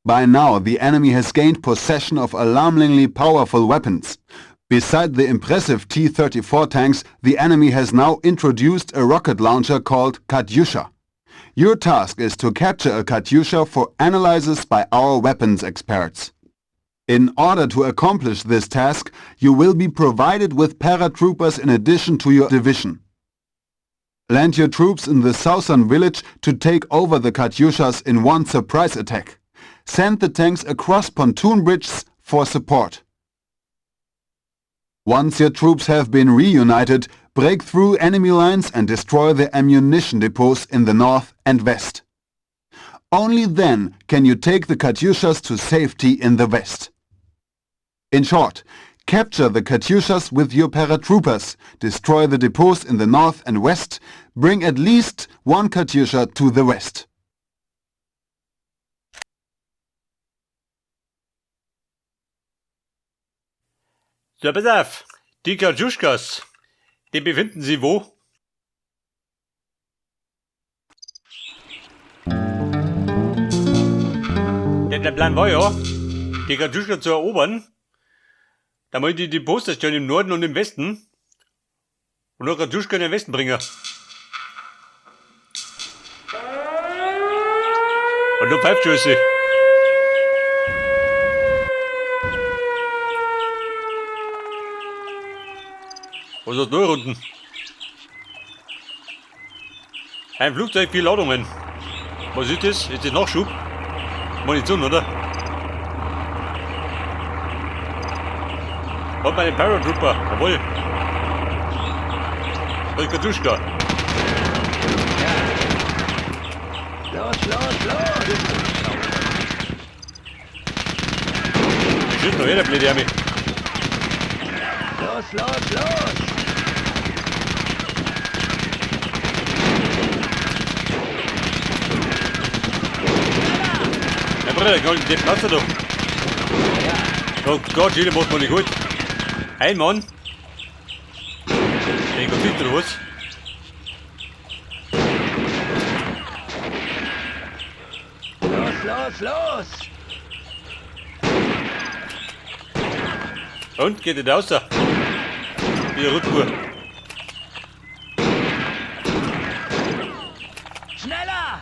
By now, the enemy has gained possession of alarmingly powerful weapons. Beside the impressive T-34 tanks, the enemy has now introduced a rocket launcher called Katyusha. Your task is to capture a Katyusha for analysis by our weapons experts. In order to accomplish this task, you will be provided with paratroopers in addition to your division. Land your troops in the southern village to take over the Katyushas in one surprise attack. Send the tanks across pontoon bridges for support. Once your troops have been reunited, break through enemy lines and destroy the ammunition depots in the north and west. Only then can you take the Katyushas to safety in the west. In short, capture the Katyushas with your paratroopers, destroy the depots in the north and west, bring at least one Katyusha to the west. So, pass auf. Die Katschuschkas, die befinden sie wo? Denn der Plan war ja, die Katschuschka zu erobern. Da wollen die die Poster stellen im Norden und im Westen. Und noch Katschuschka in den Westen bringen. Und nur pfeift schon sie. Was ist da unten? Ein Flugzeug, 4 Ladungen. Was ist das? Ist das Nachschub? Munition, oder? Hat man einen Paratrooper, jawohl. Das ist Katschuschka. Los, los, los! Ich schießt noch jeder blöde Arme. Los, los, los! Ja, Bruder, ich den Platz da. Oh Gott, jeder macht man nicht gut. Ein Mann. Der geht oder was? Los, los, los! Und geht nicht raus da? Wieder Rückspur. Schneller!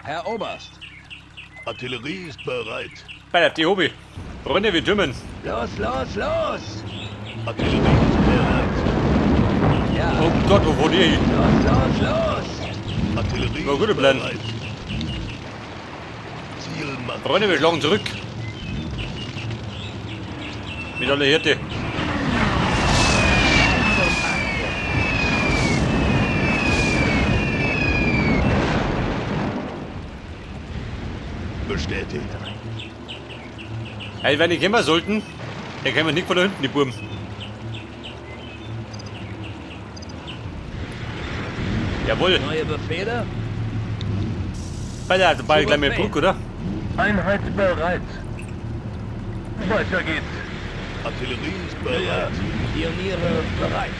Herr Oberst. Artillerie ist bereit. Bei der Hobby. Freunde, wir dümmen. Los, los, los! Artillerie ist bereit. Ja. Oh Gott, wo wollt ihr hin? Los, los, los! Artillerie War ist guter Plan. bereit. Zielmann. Freunde, wir schlagen zurück. Mit aller Härte. Bestätigt. Hey, wenn die kommen sollten, dann kämen wir nicht von da hinten, die Buben. Jawohl. Neue Befehle? Bei der Ball gleich mit Brücke, oder? Einheit bereit. Weiter geht's. Artillerie ist bereit. Pioniere bereit.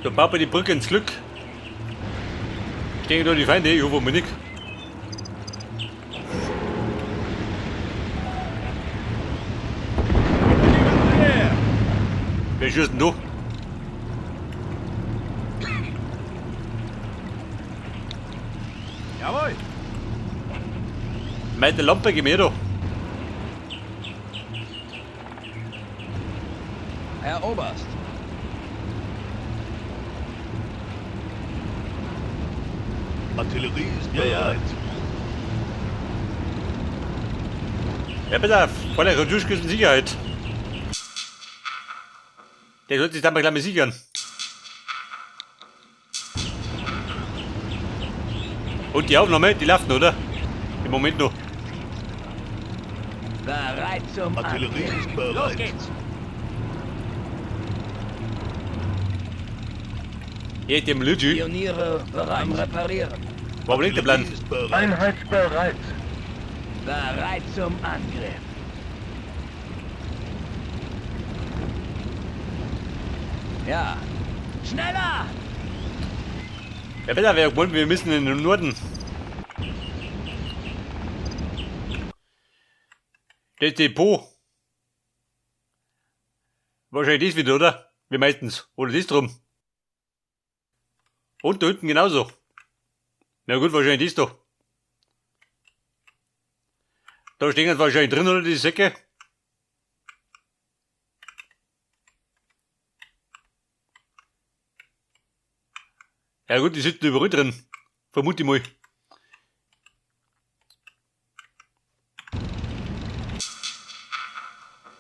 Da baut man die Brücke ins Glück. Stehen da die Feinde, ich hoffe mal nicht. Wer schießt denn da? Jawohl. Meine Lampe geh mir da. Herr Oberst. Artillerie ist bereit. Ja, pass auf, vor der Katschuschka ist in Sicherheit. Der sollte sich dann mal gleich mal sichern. Und die Aufnahme, die läuft noch, oder? Im Moment noch. Bereit zum Artillerie Angriff. ist bereit. Los geht's! Hier, dem Luigi. Pioniere bereit. Am Reparieren. Warum liegt der Plan? Artillerie ist bereit. Einheit bereit. Bereit zum Angriff. Ja. Schneller! Ja, besser wäre gewollt, wir müssen in den Norden. Das Depot. Wahrscheinlich das wieder, oder? Wie meistens. Oder das drum. Und da hinten genauso. Na gut, wahrscheinlich das da. Da stehen jetzt wahrscheinlich drin, oder die Säcke? Ja gut, die sitzen überall drin. Vermute ich mal.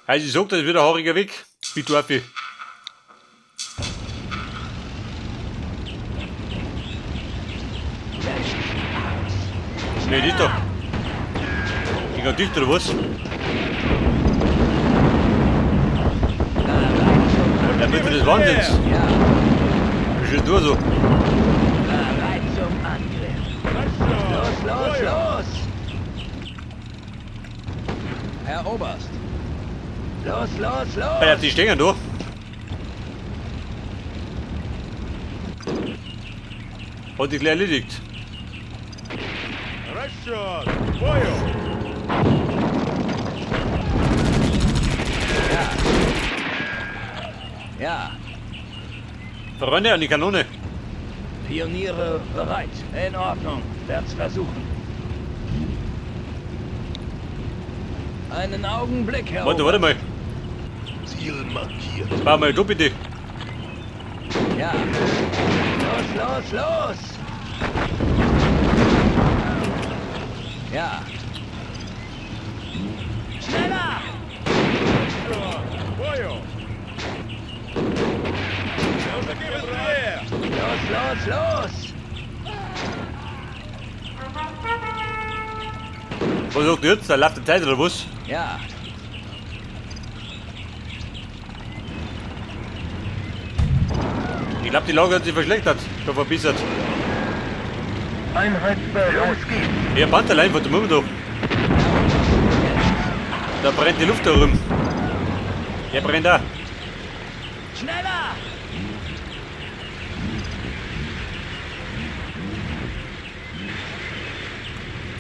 Also ich sag, das ist wieder ein haariger Weg. Wie du Affe. Ne, das da. Ich kann dicht oder was? Ja, bitte des Wahnsinns. Ja. Das ist nur so. Bereit zum Angriff. Los, los, los! Herr Oberst. Los, los, los! Ja, die stehen da. Hat sich gleich erledigt. Расчет! К бою! Ja. Freunde, an die Kanone. Pioniere bereit. In Ordnung. Werd's versuchen. Einen Augenblick, Herr Warte, warte Oberst. mal. Ziel markiert. Fahr mal du bitte. Ja. Los, los, los! Ja. Schneller! К бою! Быстрее! Los, los, los! Was sagt ihr jetzt? Da läuft die Zeit oder was? Ja. Ich glaube, die Lage hat sich verschlechtert. Schon verbessert. Einheit bereit. Los geht's! Ja, Panzerlein von dem da. Da brennt die Luft da rum. Der brennt da. Schneller!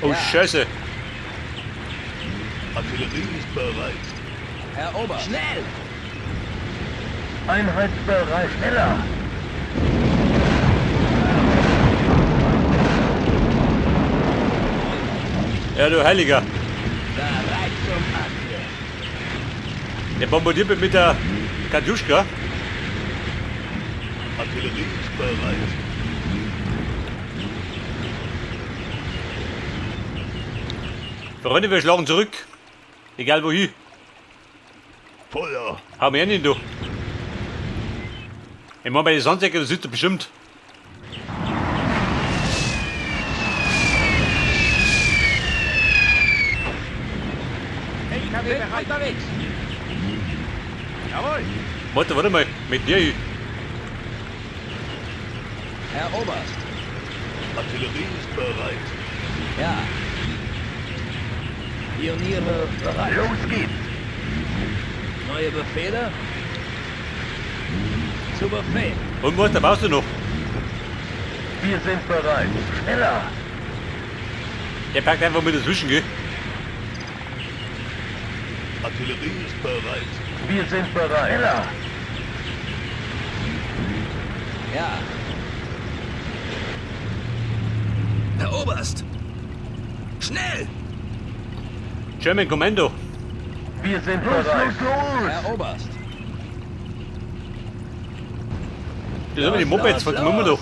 Oh, Ja. Scheiße. Artillerie ist bereit. Herr Oberst. Schnell! Einheit bereit. Schneller. Ja, du Heiliger. Bereit zum Angriff. Der bombardiert mich mit der Katjuschka. Artillerie ist bereit. Freunde, wir schlagen zurück. Egal wohin. Feuer! Hau mir hin, du. Ich meine, bei den Sandsäcken, das sitzt er bestimmt. LKW Bin bereit. unterwegs. Jawohl. Warte, warte mal. Mit dir hin. Herr Oberst. Artillerie ist bereit. Ja. Pioniere bereit. Los geht's. Neue Befehle? Zu Befehl. Und was, da brauchst du noch. Wir sind bereit. Schneller. Der packt einfach mit dazwischen, gell? Artillerie ist bereit. Wir sind bereit. Schneller. Ja. Herr Oberst! Schnell! German Commando. Wir sind bereit. Los, los, Herr Oberst. Das sind die Mopeds, was machen wir da?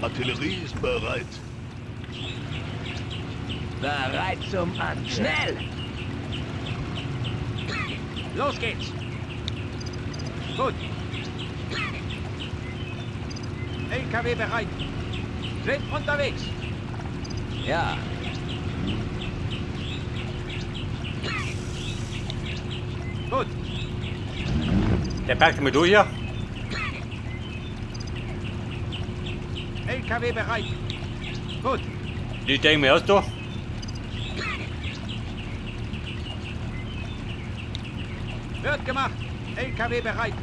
Artillerie ist bereit. Bereit zum Angriff. Schnell! Los geht's. Gut. LKW bereit. Sind unterwegs. Ja. Gut. Der packt mal durch hier. LKW bereit. Gut. Die steigen wir aus da. Wird gemacht. LKW bereit.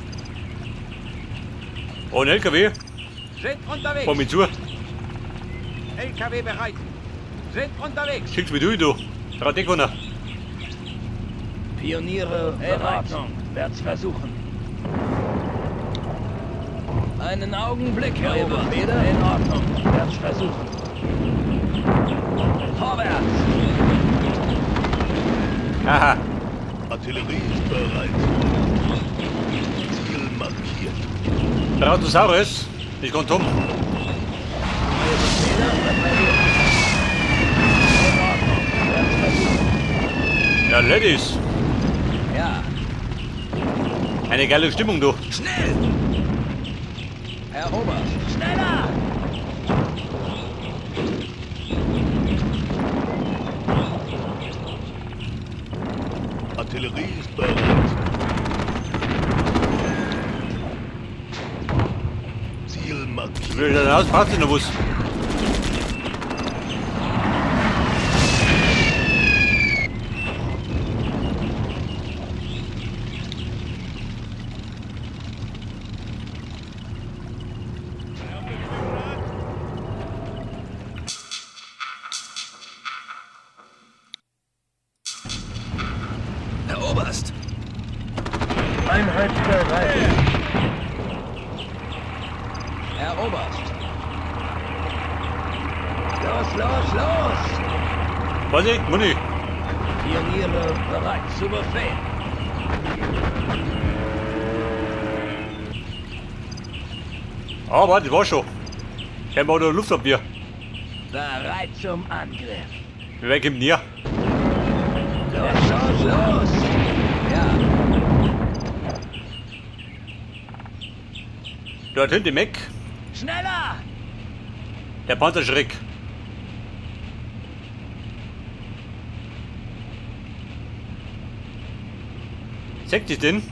Oh, ein LKW. Sind unterwegs. Fahr mich zu. LKW bereit. Sind unterwegs. Schick's mich durch, du. Drei. Pioniere in Ordnung. Werd's versuchen. Einen Augenblick, Herr Oberst. Befehle? In Ordnung. Werd's versuchen. Vorwärts! Aha. Artillerie ist bereit. Ziel markiert. Brachiosaurus. Ich komm um. Neue Befehle? Reparieren. In Ordnung. Werd's versuchen. Ja, Ladies. Ja. Eine geile Stimmung, du. Schnell! Herr Oberst. Schneller! Artillerie ist bereit. Ziel markiert. Will ich denn aus? Passt denn noch was? Herr Oberst! Einheit bereit. Herr Oberst. Los, los, los! Vorsicht, Muni. Pioniere bereit zu Befehl. Ah, warte, das war schon. Scheinbar da Luftabwehr. Bereit zum Angriff. Wie weit kommt näher? Los, los, los! Ja. Dort hinten im Eck. Schneller! Der Panzerschreck. Seht ihr den?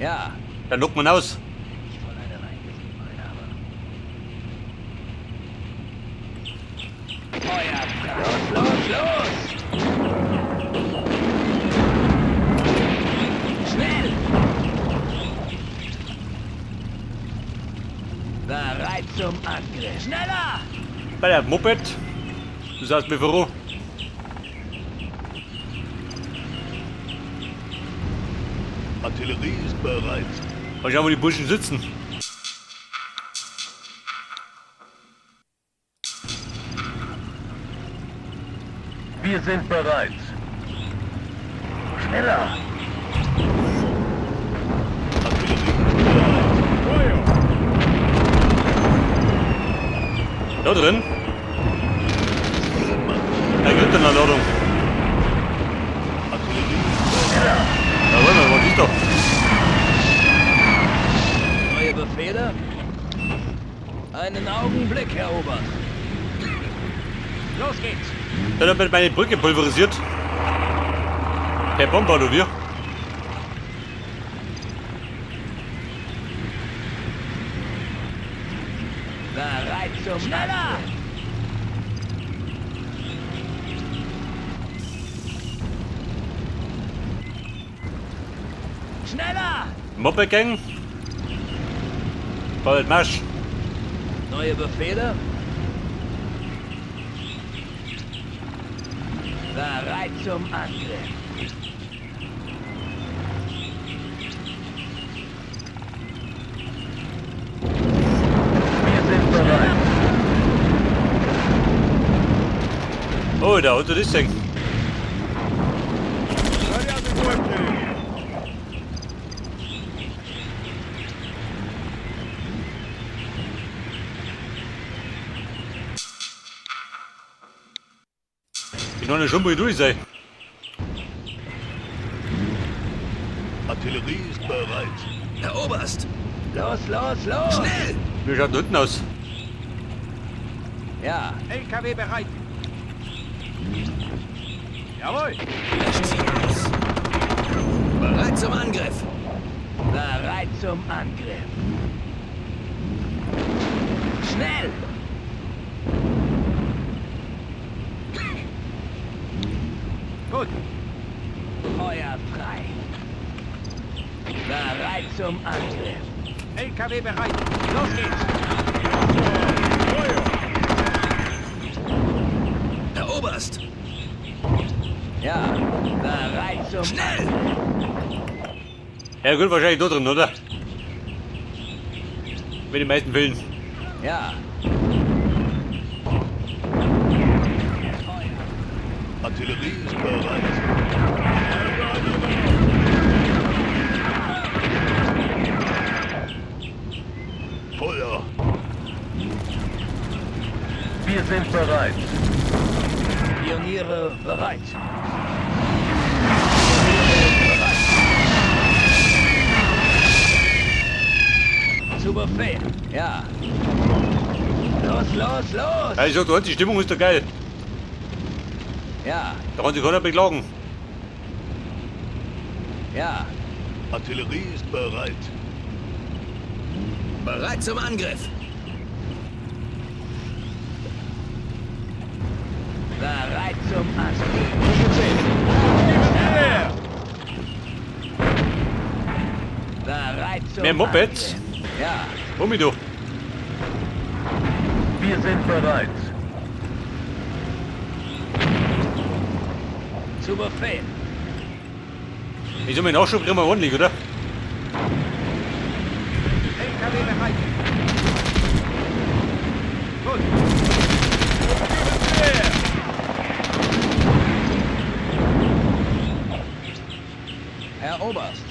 Ja. Dann lockt man aus. Ich voll eine reingesehen habe. Feuer frei. Los, los, los! Schnell! Bereit zum Angriff. Schneller! Bei der Moped. Du sagst mir voran. Artillerie ist bereit. Mal schauen, wo die Burschen sitzen. Wir sind bereit. Schneller. Artillerie ist bereit. Da drin. Ziel markiert. Da gibt eine Ladung. Artillerie ist bereit. Da wollen wir, was ist da? Neue Befehle? Einen Augenblick, Herr Oberst. Los geht's. Da hat meine Brücke pulverisiert. Per Bomber, oder wir? Bereit zum Schneller! Schneller! Moped Gang. Bald Marsch. Neue Befehle? Bereit zum Angriff. Wir sind bereit. Oh, da unter das Ding. Ich noch eine Stunde durch sein. Artillerie ist bereit. Herr Oberst! Los, los, los! Schnell! Wie schaut denn unten aus? Ja. LKW bereit. Jawohl. Löscht sie aus! Bereit zum Angriff! Bereit zum Angriff. Schnell! Gut. Feuer frei. Bereit zum Angriff. LKW bereit. Los geht's. Herr Oberst! Ja. Bereit zum Schnell! Ja gut, wahrscheinlich da drin, oder? Mit den meisten Fällen. Ja. Artillerie ist bereit. Feuer. Wir sind bereit. Pioniere bereit. Pioniere bereit. Zu Befehl. Ja. Los, los, los! Ja, ich sag, du, die Stimmung ist doch geil. Ja. Da kann sich keiner beklagen. Ja. Artillerie ist bereit. Bereit zum Angriff! Bereit zum Angriff. Bereit zum Mehr Mopeds? Angriff. Ja. Hol mich du. Wir sind bereit. Zu Befehl. Ich soll meinen Nachschub kriegen wir ordentlich, oder? LKW bereit. Gut. Herr Oberst.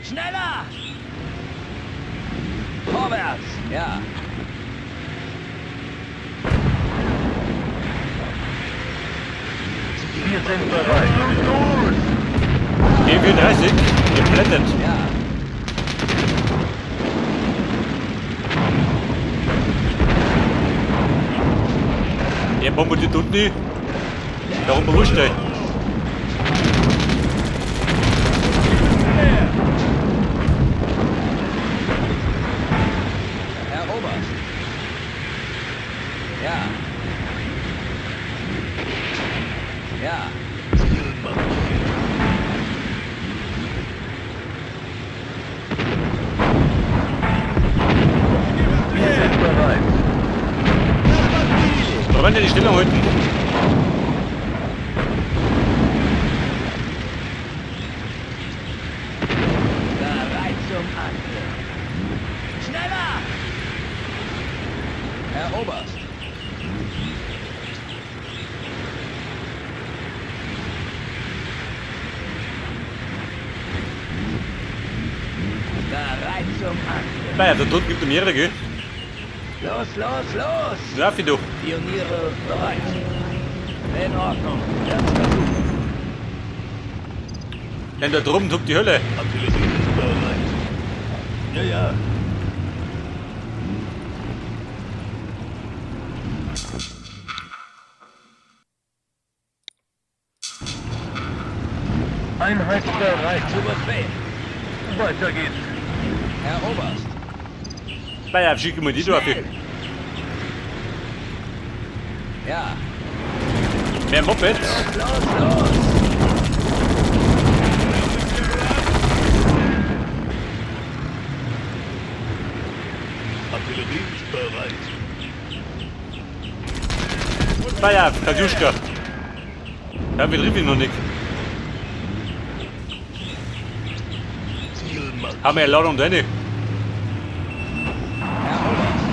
Schneller! Vorwärts! Ja. Wir sind bereit. G34, geplättet. Ja. Der bombardiert unten nicht. Darum beruhigt euch. Herr Oberst. Ja. Ja. Ziel markiert. Wir sind bereit. Da wollen die Stellung halten. Bereit zum Angriff. Schneller! Herr Oberst. Bereit zum Angriff. Naja, da drunten gibt es mehrere, gell? Los, los, los! Na, du. Pioniere bereit. In Ordnung. Werd's versuchen. Denn da drüben tobt die Hölle. Artillerie ist bereit. Ja, ja. Einheit bereit. Zu Befehl. Weiter geht's. Herr Oberst. Naja, schicken wir die da. Ja. Mehr Mopeds. Los, los! Artillerie ist bereit. Naja, Katjuschka. Ja, wir treffen ihn noch nicht. Ziel markiert. Haben wir ja Ladung deine. Herr Oberst.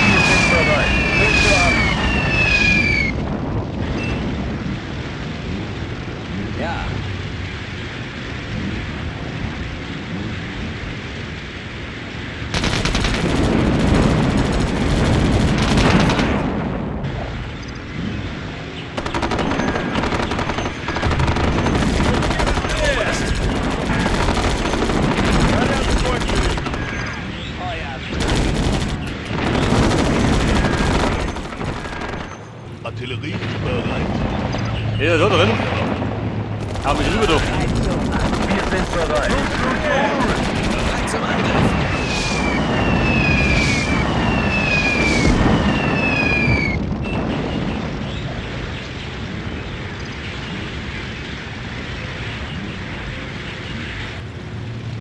Wir sind bereit. Hilfe ab. Ja. Feuer! Artillerie ist bereit. Ja, da drin.